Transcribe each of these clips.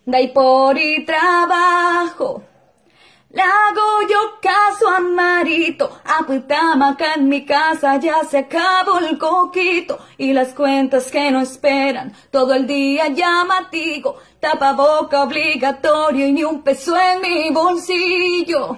Ndaipóri trabajo. Le hago yo caso a Marito, apytáma acá en mi casa, ya se acabó el coquito y las cuentas que no esperan, todo el día llamativo, tapaboca obligatorio y ni un peso en mi bolsillo.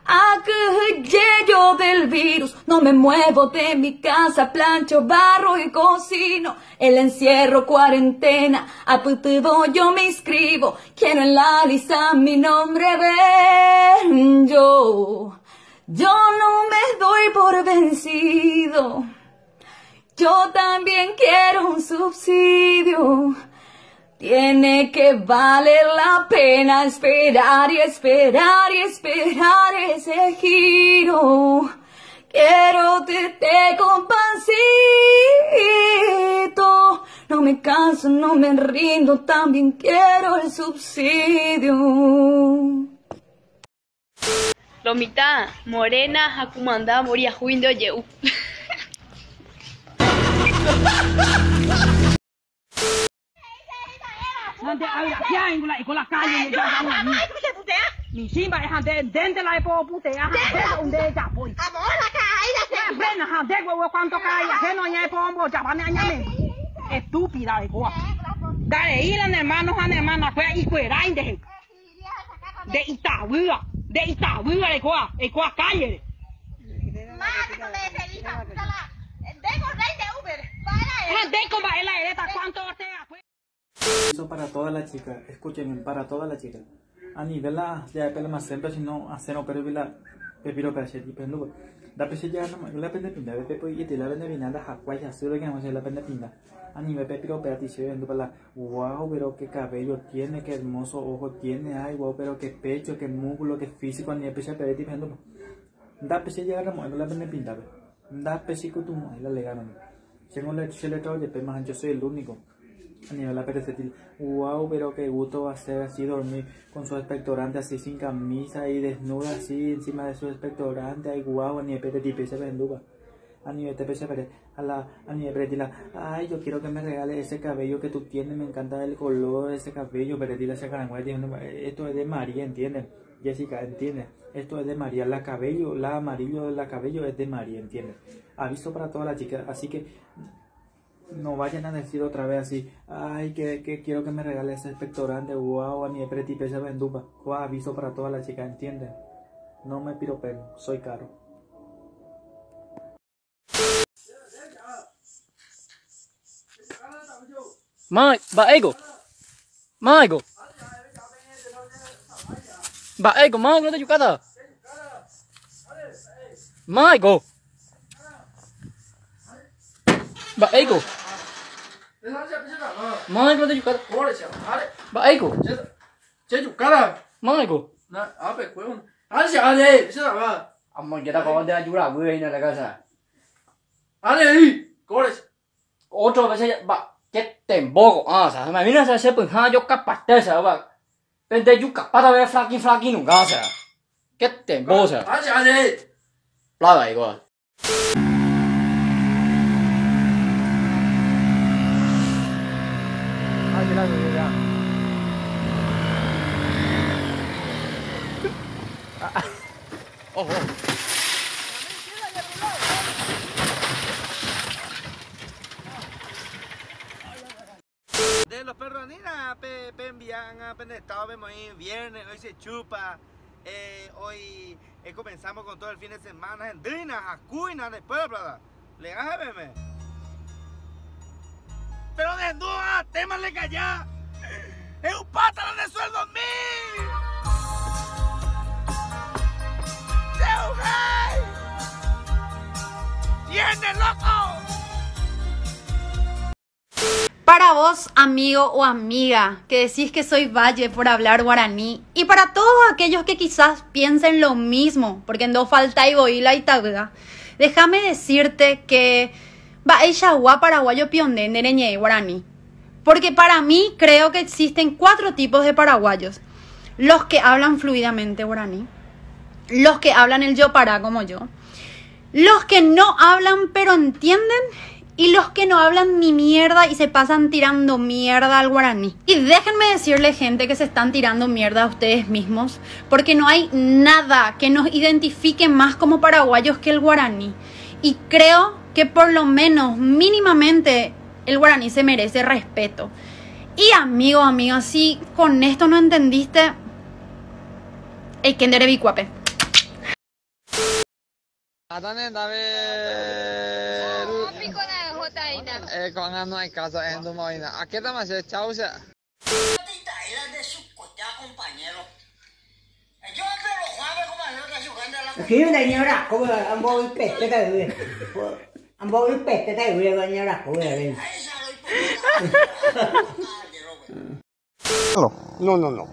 Akyhyje yo del virus, no me muevo de mi casa, plancho, barro y cocino, el encierro, cuarentena, apytyvõ yo me inscribo, quiero en la lista mi nombre ver yo, yo no me doy por vencido, yo también quiero un subsidio. Tiene que valer la pena esperar y esperar y esperar ese giro. Quiero tete con pancito. No me canso, no me rindo, también quiero el subsidio. Lo mitã, morena ha kumanda mboriahúinte oje'u. Eso para toda la chica, escúchenme, para toda la chica. A nivel la ya pela más siempre sino hacer no pero la pepiro para ser depende da pese ya no la pende pinda pe pe y te la pende pinda jacuay así lo que no se la pende pinda. A nivel pepiro para ti se vendo para la wow, pero qué cabello tiene, qué hermoso ojo tiene, ay wow, pero qué pecho, qué músculo, qué físico, a nivel pese para ti vendo. Da pese ya no la pende pinda. Da pese que tú no la legaron. Tengo la chile todo de más yo soy el único. A nivel la pereza, wow, pero qué gusto va a ser así dormir con su expectorante así sin camisa y desnuda así encima de su expectorante, ay guau, a nivel pereza, se venduba. A nivel te pese a la a nivel pereza, ay, yo quiero que me regale ese cabello que tú tienes, me encanta el color de ese cabello, pereza, se carangüe, esto es de María, ¿entiendes? Jessica, ¿entiendes? Esto es de María, la cabello, la amarillo de la cabello es de María, ¿entiendes? Aviso para todas las chicas, así que no vayan a decir otra vez así, ay, que quiero que me regale ese expectorante, guau, a ni preti pesa vendupa. Guau, aviso para todas las chicas, ¿entienden? No me piropen, soy caro. Mai, ba ego. Maigo. Ba ego, maigo no te yucata. Maigo. Ba ego. Maigo no te yucata. Ba ego. Maigo. Otro vez va. Que tembogo, ah, o sea, me viene a hacer pues, yo capaz de esa, va. Pende yuca, para ver flaqui flaqui nunca, o sea. Que tembogo, o sea. Plata igual. Ojo. De los perros nina pe envían a estado vemos ahí viernes, hoy se chupa, hoy comenzamos con todo el fin de semana en Drina, Jacuina, después de le hágame. Pero desnuda, témale callar. Es un pátalo de sueldo mí. ¡Viene loco! Para vos, amigo o amiga, que decís que soy valle por hablar guaraní, y para todos aquellos que quizás piensen lo mismo, porque no falta y boila y tabla, déjame decirte que va ella gua paraguayo pionde nereñe guaraní. Porque para mí creo que existen 4 tipos de paraguayos. Los que hablan fluidamente guaraní, los que hablan el yopará como yo, Los que no hablan pero entienden y los que no hablan ni mierda y se pasan tirando mierda al guaraní. Y déjenme decirle, gente, que se están tirando mierda a ustedes mismos, porque no hay nada que nos identifique más como paraguayos que el guaraní. Y creo que por lo menos, mínimamente, el guaraní se merece respeto. Y amigo, amiga, si con esto no entendiste, el Kendere Bicuape. No, no, no.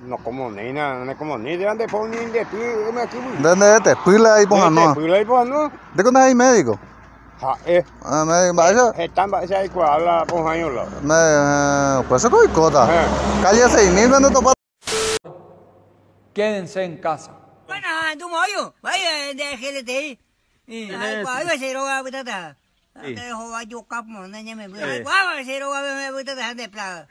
No como ni nada, no como ni de ande por ni de pi, me aquí. ¿Dónde te pila ahí ponga no? Pila ahí ponga no. ¿De cuándo hay médico? Ja, Ah, médico, vaya. Están vaya ahí cuál la ponga yo la. Me, pues eso cota. Calle 6000 vende topa. Quédense en casa. Bueno, tu moyo, vaya de GLT. Ay, cuál se roba butata. Te joba yo cap mo, no me cuál se roba me butata de plaga.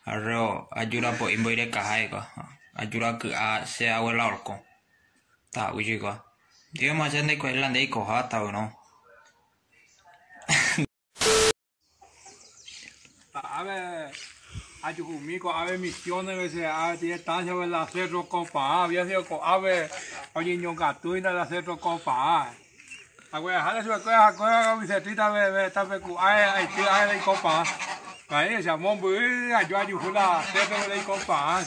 Arreo ayura po imboire caja iko ayura ku a se abuela orco ta ujigo Dios más de ko el ande iko ha ta no Ave ayujumico ave misiones veces ave tiene estancia la cerro copa había sido con ave oye ñongatuina la cerro copa. Agüe jale su coja coja bicetrita ve ve ta pe ku ay ay ti ay copa. Ahí se llamó, yo ayudo a la cerro de copa.